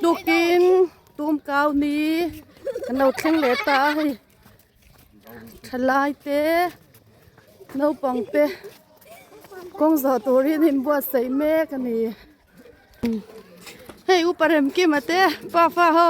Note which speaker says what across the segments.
Speaker 1: Tukin tumkau ni kan lo thleng leh ta a hei thalai te naupang te kawng zawh turin an inbuatsaih mek a ni hei upa Remkima te pafa ho.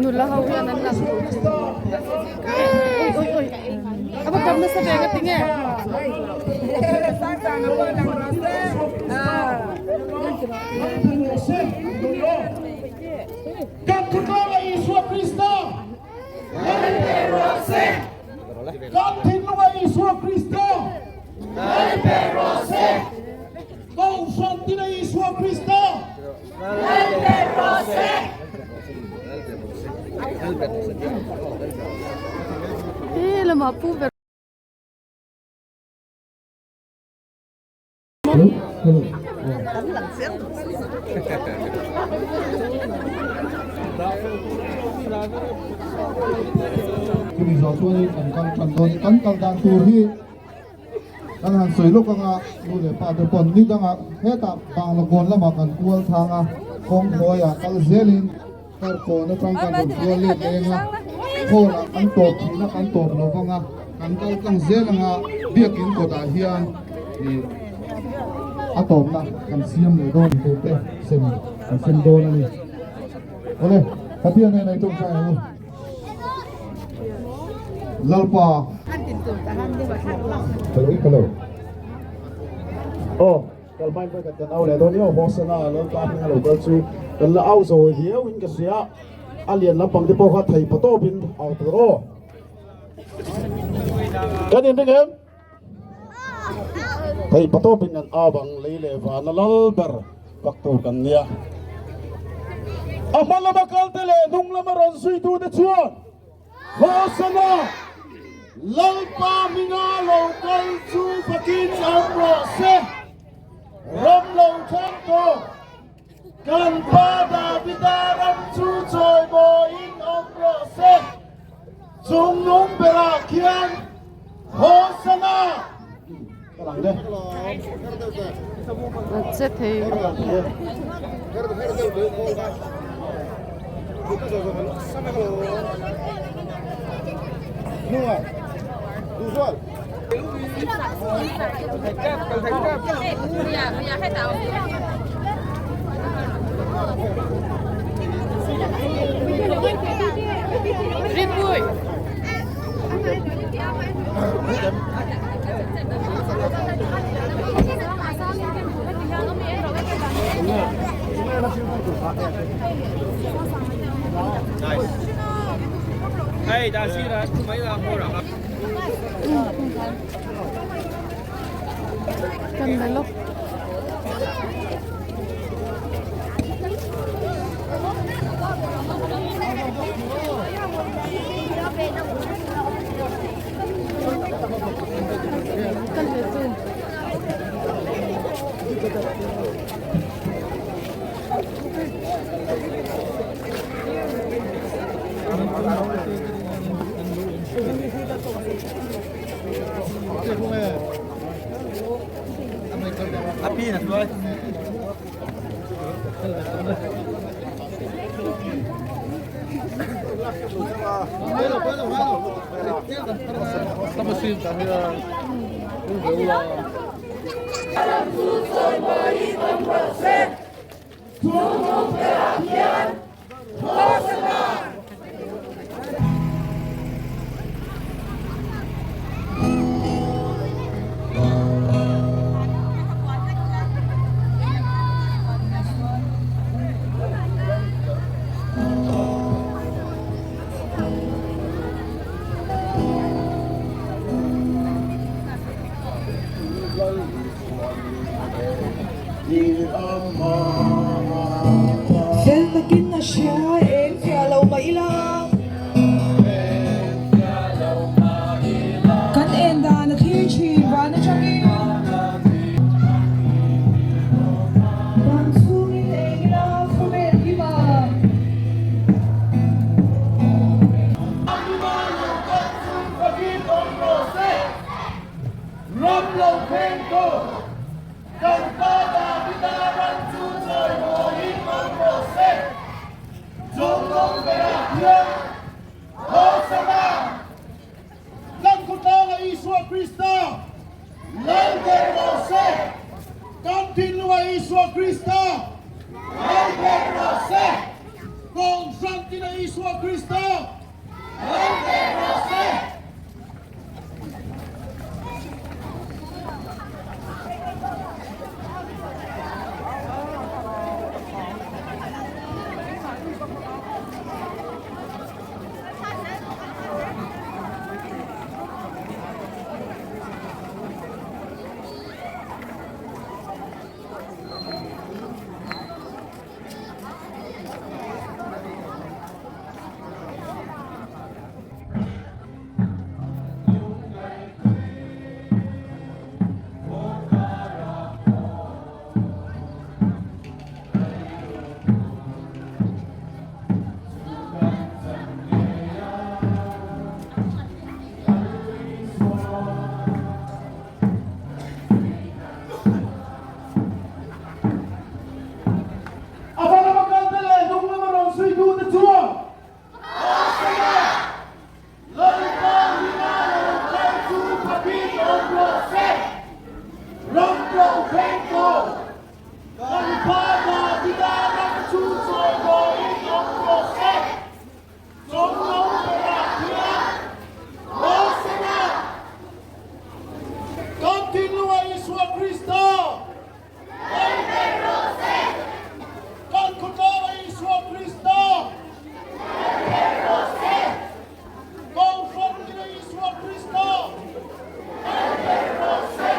Speaker 1: Nula ho hian an lang oi oi oi a va tam nasa ve ka ti nge
Speaker 2: Kan thutlawng a Isua Krista Kan thinlung a Isua Krista Kohhran tin a Isua Krista
Speaker 1: He lamah pu ber
Speaker 2: Chumi zawh chuanin kan kal tan dawn kan kal dan tur hi kan han sawi lawk anga nu leh pa te pawn ni dangah hetah bangla kawn lamah kan kual thang a kawng hnuaiah kal zelin kar kawn atang kan rawn kual let leng a khawnah kan tawp thihna kan tawp lo vang a kan kal tlang zel anga biakin kawtah hian ih a tawpna kan siam leh dawn tur te sem kan sem dawn a ni awle Pathian nen a i tawngtai ang u Lalpa Hello hello
Speaker 3: Aw kal hmain pawh kan au leh dawn nia Hosana Lalpa hming a lo kal chu kan la au zo viau in ka hria a lian lampang te pawh kha thei pa tawp in au tur aw kan in ring em thei pa tawp in kan au bang lei leh vana lal ber pak tur kan nia a hma lama kal te leh hnung lama rawn zui tu te chuan Hosana Lalpa hminga lo kal chu fakin awm rawh se, ram lo thleng tawh kan pa Davida ram chu chawimawiin awm rawh se, chungnung berah khian Hosana!
Speaker 1: Che thei. Rinpui. Kan la lawk. Kan ve chu.
Speaker 3: Isua Krista lal ber rawh se! A hma lama kalte leh hnung lama rawn suitute chuan Hosana! Lalpa hina lo kal chu pakin awm rawh se! Ram lo thleng tawh! Kan pa Davida ram chu chawimawiin awm rawh se! Chawng lo berah hian Hosana! Kan thinlunga Isua Krista Lal ber rawh se! Kan khawtlanga Isua Krista Lal ber rawh se! Kohhran ina Isua Krista Lal ber rawh se!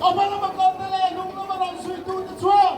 Speaker 3: A hma lama kalte leh hnung lama rawn suitute chuan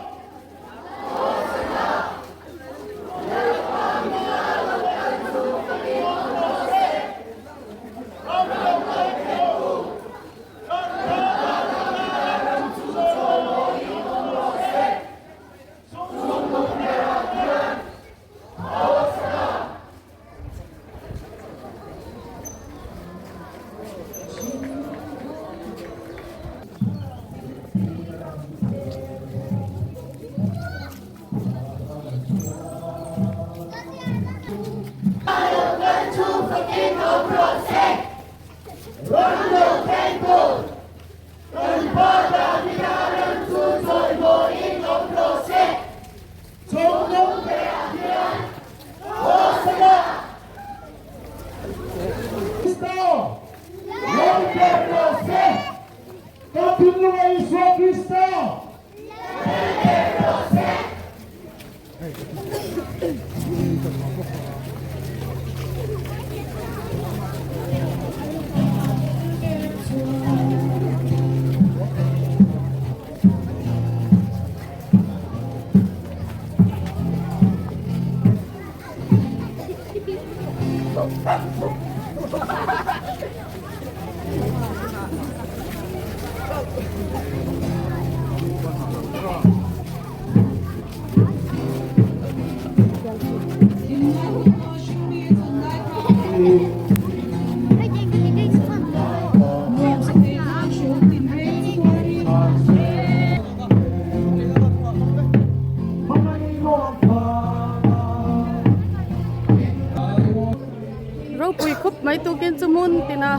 Speaker 1: Ropui khup mai tukin chu hmun tina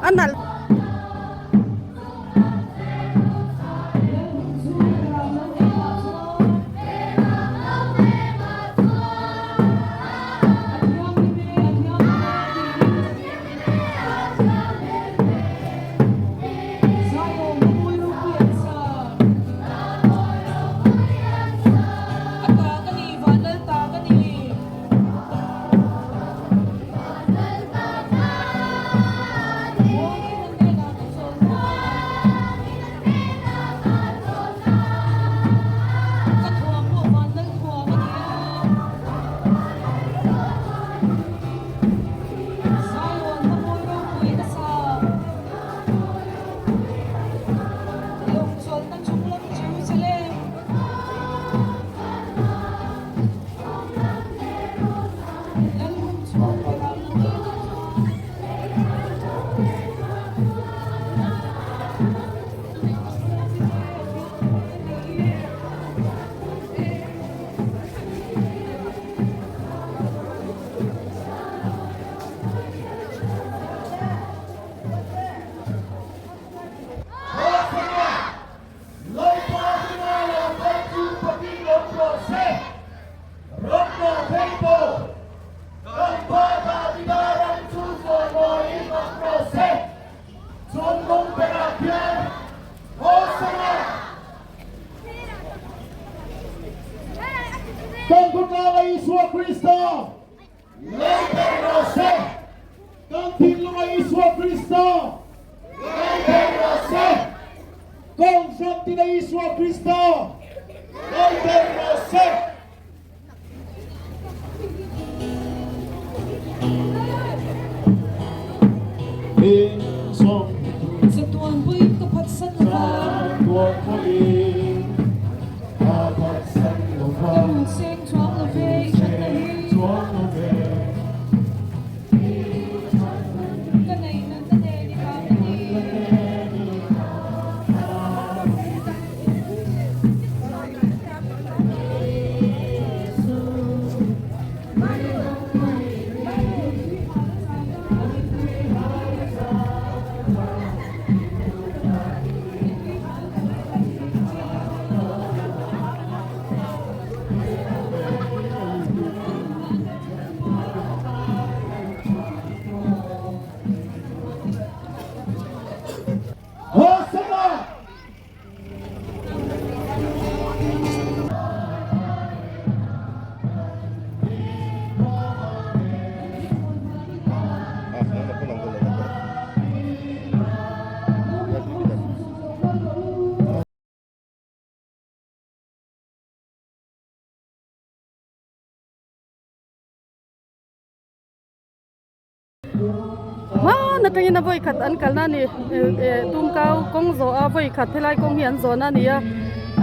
Speaker 1: a nalh.
Speaker 3: Lalber rawh se! Kan thinlunga Isua Krista! Lalber rawh se! Kohhran tina Isua Krista! Lalber rawh se!
Speaker 1: Hmaan atangin a vawi khat an kalna a ni tumkau kawng zawh a vawi khat helai kawng hi an zawn a ni a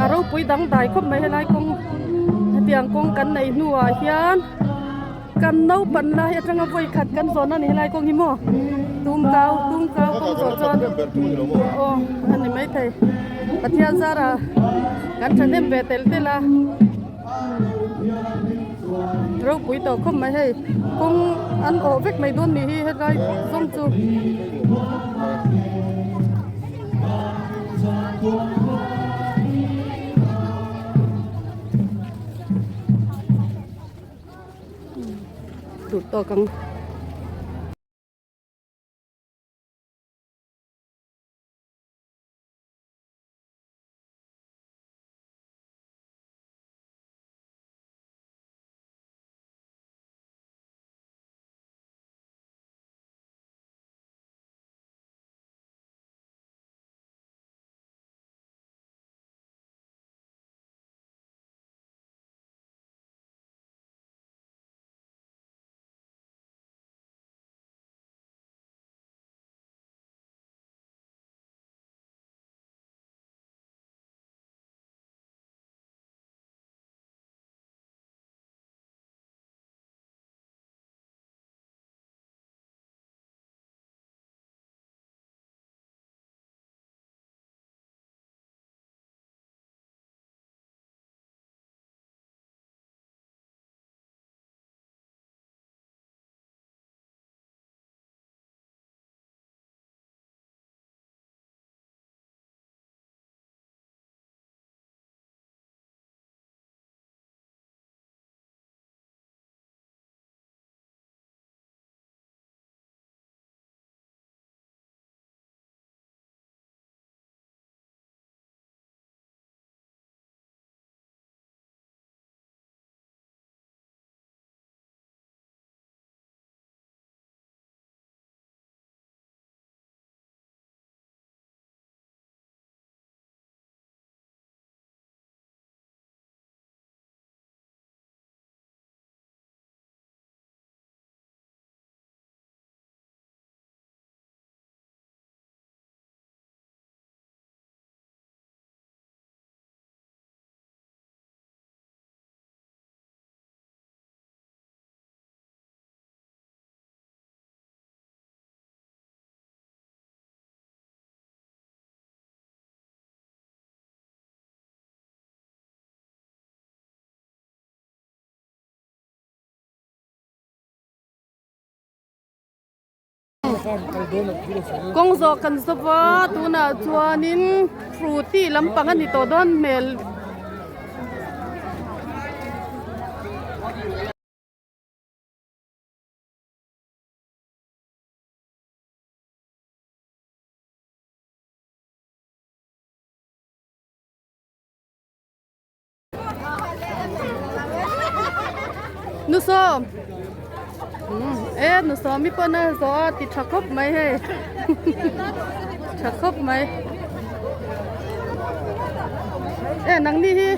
Speaker 1: a ropui dangdai khawp mai helai kawng hetiang kawng kan neih hnuah hian kan naupan lai atanga vawi khat kan zawn a ni helai kawng hi maw tumkau tumkau kawng zawh chuan aw a ni maithei Pathian zarah kan thahnem ve tel tel a. Ropui tawh khawp mai hei kawng an awh vek mai dawn nih hi helai zawng chu. Duh tawk ang. Kawng zawh kan zawp a tunah chuanin frooti lampang a ni tawh dawn hmel. Nu sawm. E nu sawmi pawn a zawh a ti tha khawp mai hei tha khawp mai e nangni hi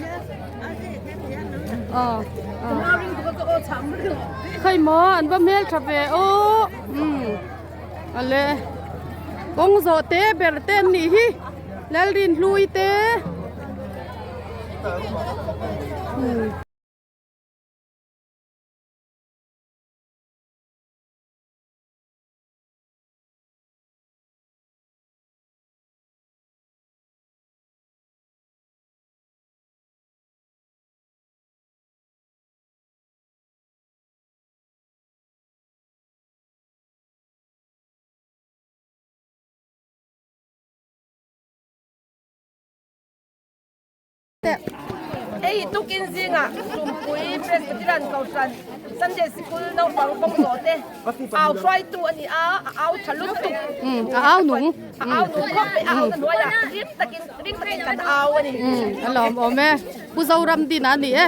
Speaker 1: aw khawi maw an va hmel tha ve aw umm ale kawng zawh te ber te an nih hi Lalrinhlui te umm.
Speaker 4: Hei tukin zingah Tumpui Presbyterian Kohhran Sunday Sikul naupang kawng zawh te au hruaitu a ni a, a au tha lutuk.
Speaker 1: A au nung.
Speaker 4: A au nung khawp mai, a au na hnuaiah ring takin ring takin kan au a ni.
Speaker 1: A lawm awm e, Pu Zoram din a ni e.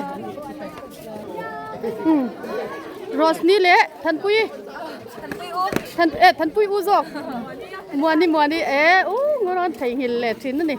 Speaker 1: Rosni leh Thanpui.
Speaker 4: Thanpui u.
Speaker 1: Than e Thanpui u zawk. Muani Muani e u ngawrawn theihnghilh leh thin a ni.